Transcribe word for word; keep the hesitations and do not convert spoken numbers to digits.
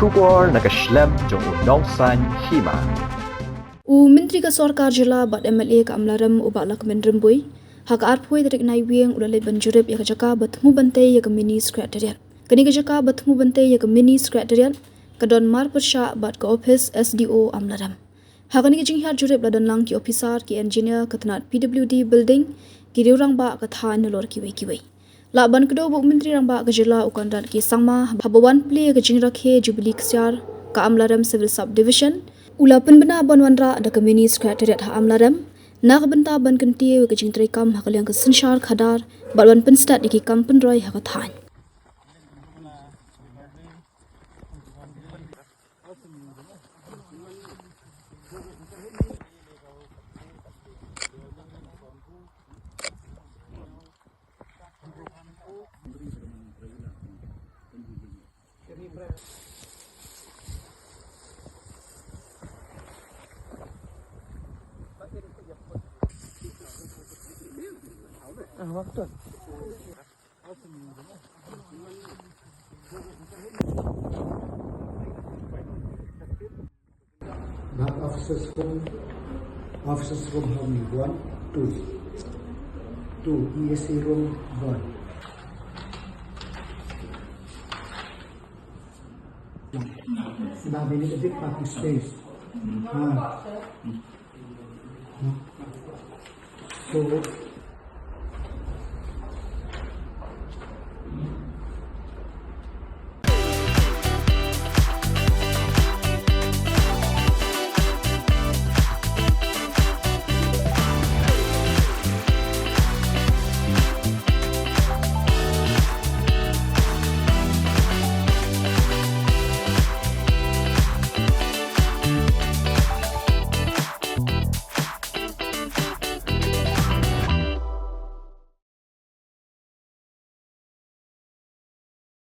Khubor na ka shlem jong u Nongsaiñ Hima. U Myntri ka Sorkar Jylla bad M L A ka Amlarem u Bah Lahkmen Rymbui, ha ka arphew tarik Naiwieng u la leit ban jurip ïa ka jaka ba thmu ban tei ïa ka Mini Secretariat. Kane ka jaka ba thmu ban tei ïa ka Mini Secretariat ka don marpyrshah bad ka ophis S D O Amlarem. Ha kane ka jinghiar jurip la don lang ki ophisar, ki engineer, ka tnat P W D building, ki riew rangbah ka thaiñ nalor kiwei kiwei. Lah ban kdew bad u Myntri Rangbah ka Jylla u Conrad K Sangma haba wan plie ka jingrakhe Jubilee Ksiar ka Amlarem Civil Sub Division, u la pynbna ban wanrah da ka Mini Secretariat ha Amlarem na ka bynta ban kyntiew ïa ka jingtreikam ha ka liang ka synshar khadar bad ban pynstet ïa ki kam pynroi ha ka thaiñ. That officers room, officers room, how many? One, two. Two, E A C room, one. Now we need a big parking space. Ah. So,